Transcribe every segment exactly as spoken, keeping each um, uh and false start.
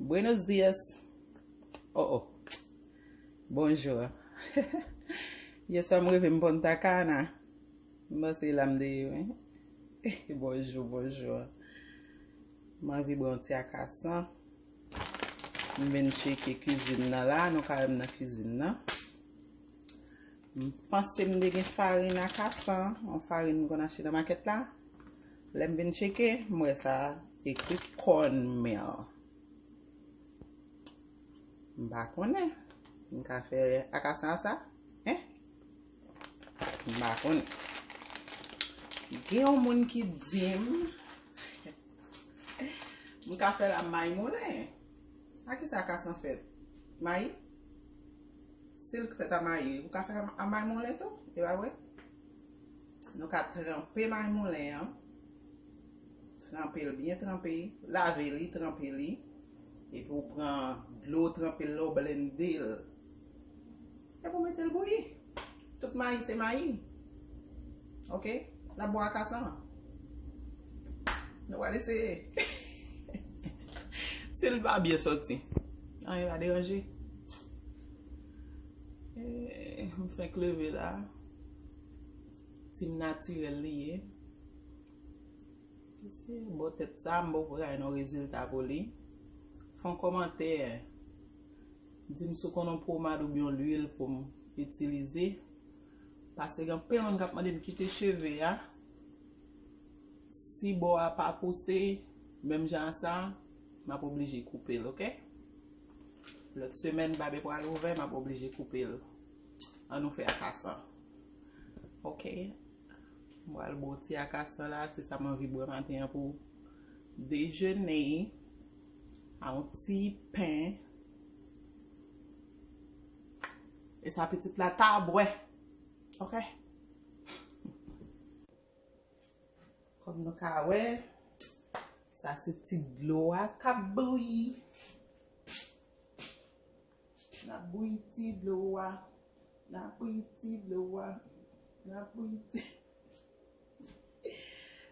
Buenos dias. Oh, oh. Bonjou. Yèswa m reve m Punta Cana. M panse la m te ye, wi. Bonjou, bonjou. M anvi bwè yon ti akasan. M vin tcheke kizin nan la, nou ka wè m nan kizin nan. M panse m te gen farin akasan, yon farin m konn achte nan makèt la. Lè m vin tcheke, m wè sa ekri cornmeal. M pa konnen. M ka fè akasan a sa? Hein? M pa konnen. Gen yon moun ki di m, m ka fè l a mayi moulen. A ki sa akasan fèt? Mayi? Si l fèt a mayi, ou ka fè a mayi moulen tou? E pa vre? Nou ka tranpe mayi moulen an. Tranpe l byen tranpe. Lave li, tranpe li. Epi w pran dlo tranpe l la, w blende l. Epi w mete l bouyi. Tout mayi se mayi. Ok? N ap bwè akasan an. Nou pral eseye. Si l pa byen sòti, anyen pa deranje. Eh, m fenk leve la. Tim natirèl li ye. Se bò tèt sa, m poko ka jwenn yon rezilta pou li. Fè yon kòmantè. Di m si w konn yon pomad oubyen yon lwil pou m itilize. Paske gen anpil moun k ap mande m kite cheve a. Si bò a pa pouse menm jan a sa, m ap oblije koupe l, ok? Lòt semèn, babe pral ouvè, m ap oblije koupe l. Ann nou fè akasan. Ok. M pral bwè yon ti akasan la, se sa m anvi bwè maten an pou dejene. A yon ti pen. E sa pitit la ta bwè. Ok. Kòm nou ka wè, sa se ti dlo a k ap bouyi. N ap bouyi ti dlo a. N ap bouyi ti dlo a. N ap bouyi ti.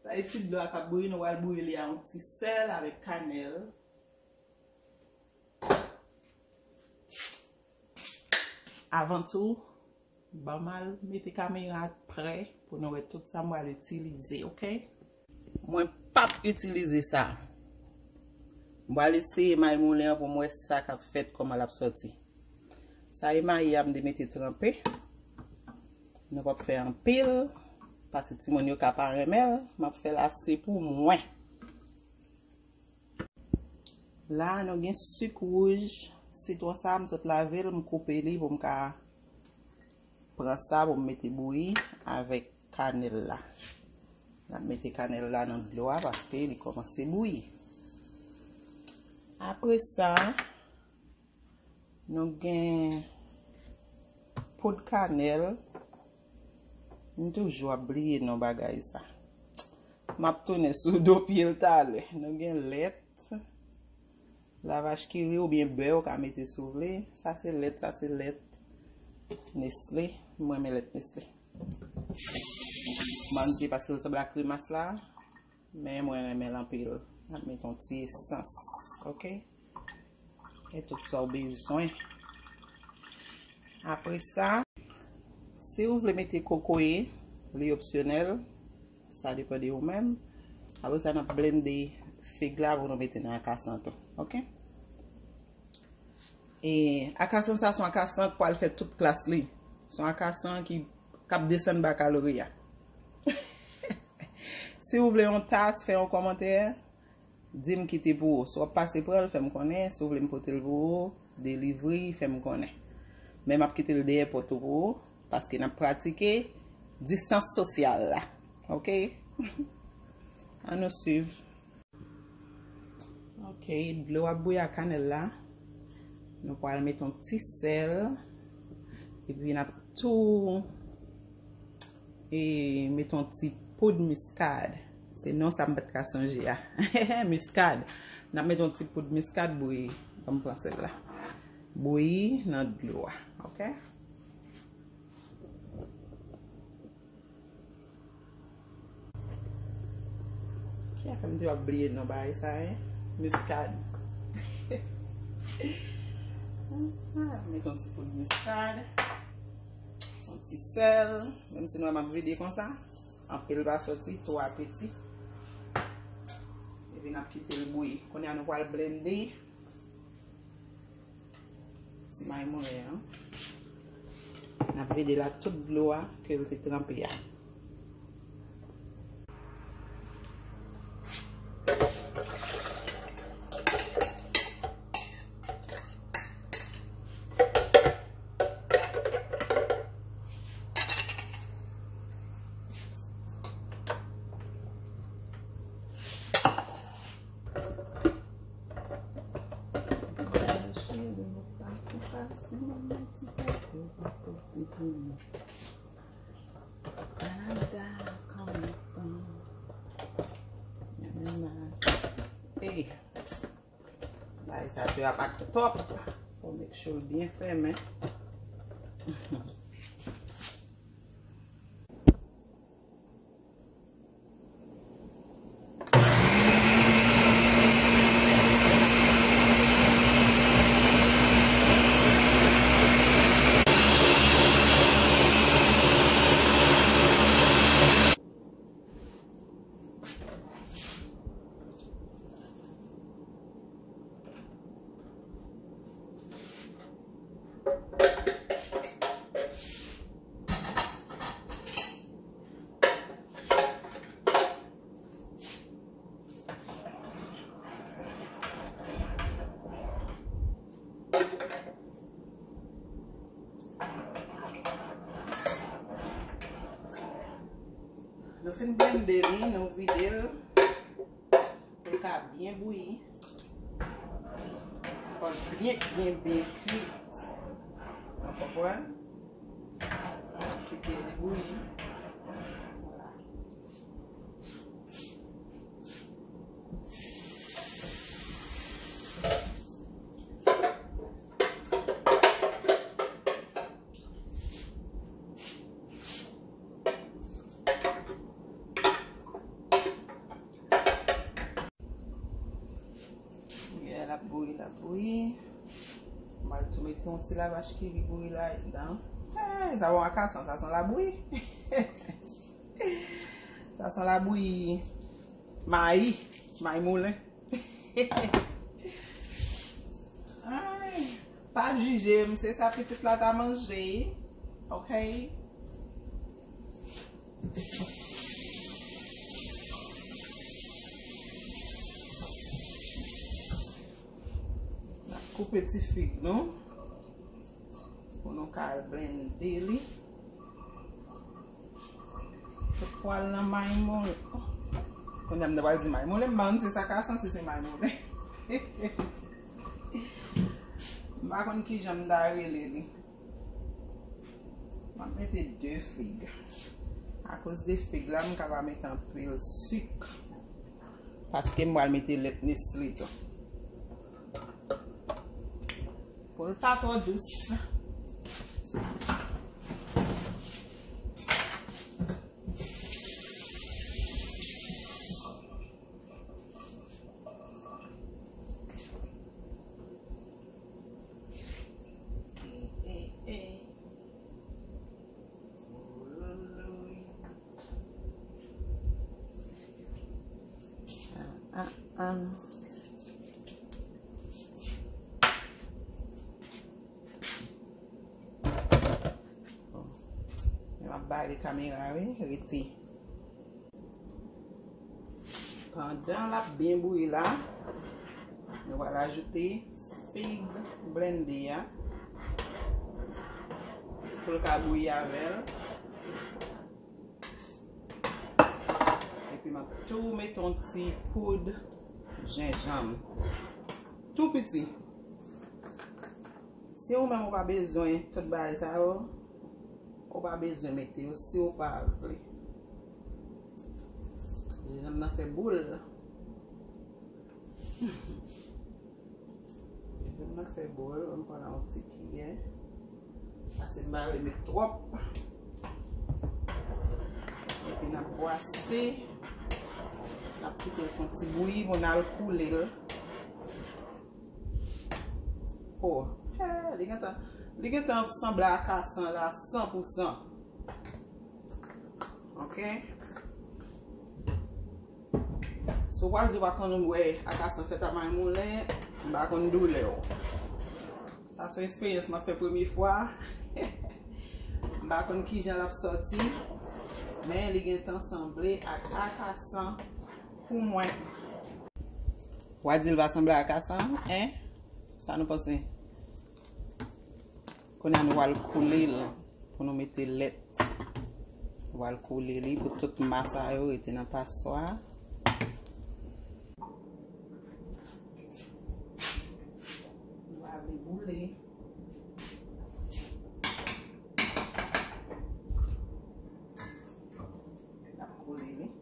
Sa e ti dlo a k ap bouyi, nou pral bouyi li a yon ti sèl avèk kanèl. Avan tou, ban m al mete kamera prè pou nou wè tout sa m pral itilize, ok? Mwen p ap itilize sa. M pral eseye mayi moulen an pou m wè sa k ap fèt, kòman l ap sòti. Sa e mayi a m te mete tranpe. Nou p ap fè anpil, paske timoun yo ka pa renmen l. M ap fè l ase pou mwen. La, nou gen sik wouj, sitwon sa, m sot lave l, m koupe li pou m ka pran sa pou m mete bouyi avèk kanèl la. N ap mete kanèl la nan dlo a paske li kòmanse bouyi. Apre sa, nou gen poud kanèl. M toujou ap bliye non bagay sa. M ap tounen sou do pye l talè. Nou gen lèt. Lavach kiri oubyen bè ou ka mete si w vle. Sa se lèt, sa se lèt Nestlé. Mwen renmen lèt Nestlé. Manje paske l sanble ak kremas la. Men mwen renmen l anpil. N ap met yon ti esans, ok? E tout sa w bezwen. Apre sa, si w vle mete kokoye, li opsyonèl. Sa depann de ou menm. Apre sa, n ap blende fig la pou nou mete nan akasan tou, ok? E akasan sa se yon akasan k pral fè tout klas li. Se yon akasan ki, k ap desann ba kalori a. Si w vle yon tas, fè yon kòmantè, di m kite pou ou. Si w ap pase pran l, fè m konnen. Si w vle m pote l pou ou, delivri, fè m konnen. Men m ap kite l dèyè pòt ou pou ou, paske n ap pratike distans sosyal la. Ok? Ann nou swiv. Ok, dlo ap bouyi ak kanèl la. Nou pral met yon ti sèl. Epi n ap tou e met yon ti poud miskad. Se non sa m pa t ka sonje a. Miskad. N ap met yon ti poud miskad bouyi. Ban m pran sèl la. Bouyi nan dlo a. Ok? Ki a fè m toujou ap bliye non bagay sa, en? Miskad. Met yon ti poud miskad, yon ti sèl. Menm si nou wè m ap vide konsa, anpil pa soti, twa piti. Epi n ap kite l bouyi. Kounye a nou pral blende ti may moulen an. N ap vide l ak tout dlo a ke yo te tranpe a. Cheri, nou pa tou pase nan ti koko pa pote pou nou. Ada kontan. Menm la. Ey. Bagay sa te ap ak top. Fò make sure l byen fèmen. Nou fin blende li, nou vide l pou l ka byen bouyi. Fò l byen, byen, byen kuit. Nou konprann? Kite li bouyi. Vwala. Yeah, l ap bouyi, l ap bouyi. M pral tou mete yon ti lavach kiri bouyi ladan. Hey, sa bon akasan, sa son labouyi. Sa son labouyi mayi, mayi moulen. Ay, pa jije m, se sa pitit la ta manje. Ok? N ap koupe ti fig nou pou nou ka al blende li. Tout pwal nan may moulen. Kounye a m ta pral di may moulen, m pa konn si sa ka santi se may moulen. M pa konn kijan m ta rele li. M ap mete de fig. Akoz de fig la, m ka pa mete anpil sik. Paske m pral mete lèt Nestle tou. Pou l pa twò dous. Ah, ah, ah. Bon. M ap bare kamera wi, rete. Pandan l ap byen bouyi la, nou pral ajoute fig blende a pou l ka bouyi avè l. Epi m ap tou mete yon ti poud jenjanm. Tou piti. Si ou menm ou pa bezwen tout bagay sa yo, ou pa bezwen mete yo si ou pa vle. Jenjanm nan fè boul. Jenjanm nan fè boul, m pran yon ti kiyè. Pase m pa vle met twòp. Epi n ap bwase. N ap kite l fè yon ti bouyi pou n al koule l. Oh, eh, li gentan, li gentan sanble akasan la san pou san. Ok? Si w pral di w pa konn wè akasan fèt a may moulen, m pa konn doulè w. Sa se yon eksperyans m ap fè premye fwa. M pa konn kijan l ap sòti, men li gentan sanble ak akasan pou mwen. W a di l pa sanble ak akasan, en? Sa nou panse? Kounye a nou pral koule l pou nou mete lèt. Nou pral koule li pou tout ma sa yo rete nan paswa. Nou pral boule. N ap koule li.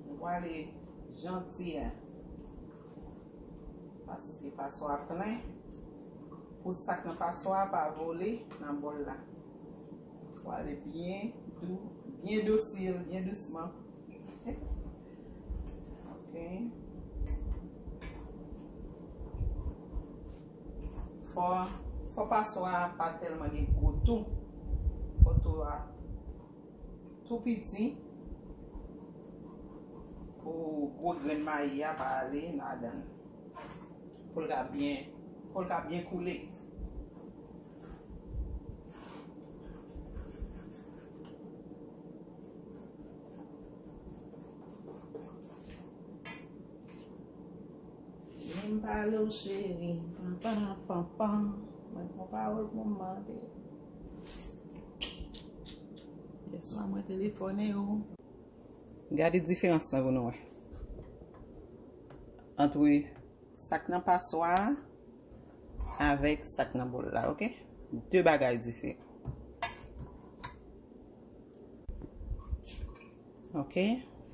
Nou pwale janti a. Paske paswa a plen. Pou sa k nan paswa a pa vole nan bòl la. Pwale byen dou, byen dosil, byen dousman. Ok. Fò, fò paswa a pa tèlman gen gwo tou. Fò tou a tou piti pou gwo grenn mayi a pa ale ladan l. Pou l ka byen, pou l ka byen koule. Vin pale w cheri, pam, pam, pam, pam. Mwen gon pawòl pou m mande. Yèswa mwen telefone w. Gade diferans lan pou nou wè. Antre sa k nan paswa a avèk sa k nan bòl la, ok? De bagay diferan. Ok?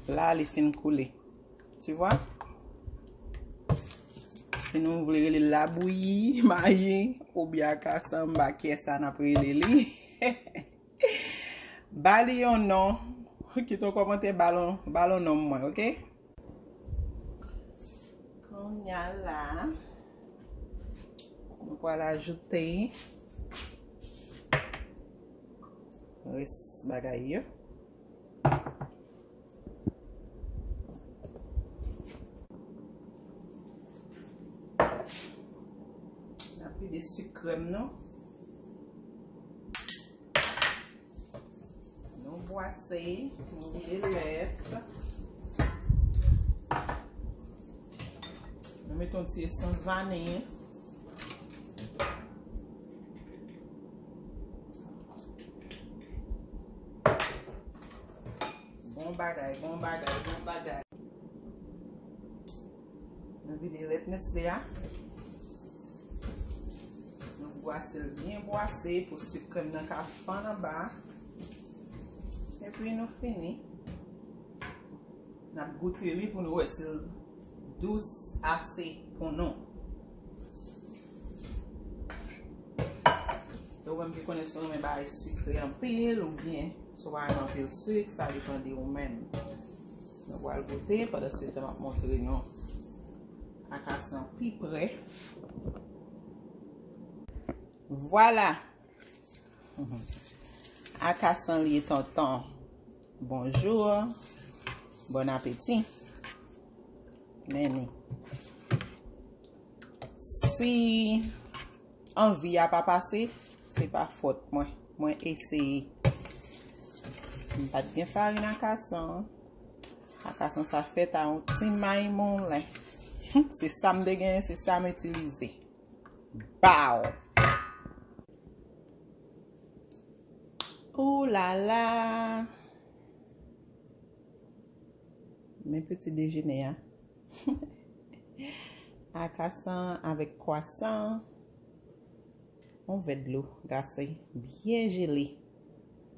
La, li fin koule. Tu vois? Si nou vle rele l labouyi, mayi, oubyen akasan, m pa kiyès sa n ap rele li. Ba li yon non. Kite yon kòmantè, ba l yon, ba l yon non mwen, ok? Kounye a la, nou pral ajoute rès bagay yo. N ap vide sik krèm nou. Nou bwase, nou vide lèt. Nou mete yon ti esans vaniy. Bon bagay, bon bagay, bon bagay. Nou vide lèt Nestlé a. Nou bwase l byen bwase pou sik krèm nan ka fann anba. Epi nou fini. N ap goute li pou nou wè si l dous ase pou nou. Ou menm ki konnen si w renmen bagay sikre anpil oubyen si w pa renmen anpil sik, sa depann de ou menm. Nou pral goute, pandan se tan m ap montre nou akasan pi pre. Vwala! Akasan li ye tonton. Bonjou. Bon apeti. Men ni. Si anvi a pa pase, se pa fòt mwen. Mwen eseye. M pa t gen farin akasan. Akasan sa fèt a yon ti may moulen. Se sa m te genyen, se sa m itilize. Baw! Ou la la! Men peti dejene a. Akasan avèk kwasan. Yon vè dlo glase byen jele.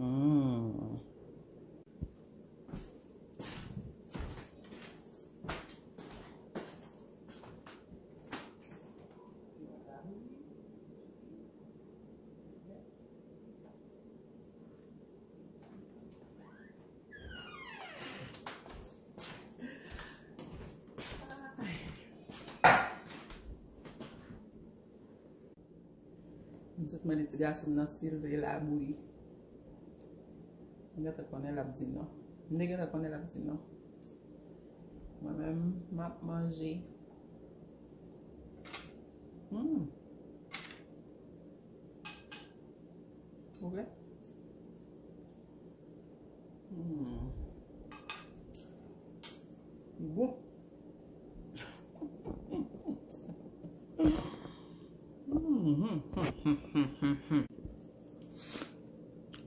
Hmm. M sot mande ti gason m nan si l vle labouyi. M gentan konnen l ap di non. M te gentan konnen l ap di non. Mwen menm, m ap manje. Hmm. Ou vle? Hmm. Bon.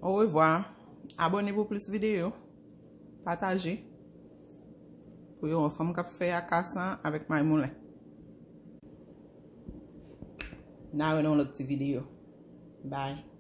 Orevwa. Abòne pou plis videyo. Pataje. Pou yon fanm k ap fè akasan avèk may moulen. N a wè nan yon lòt ti videyo. Bye.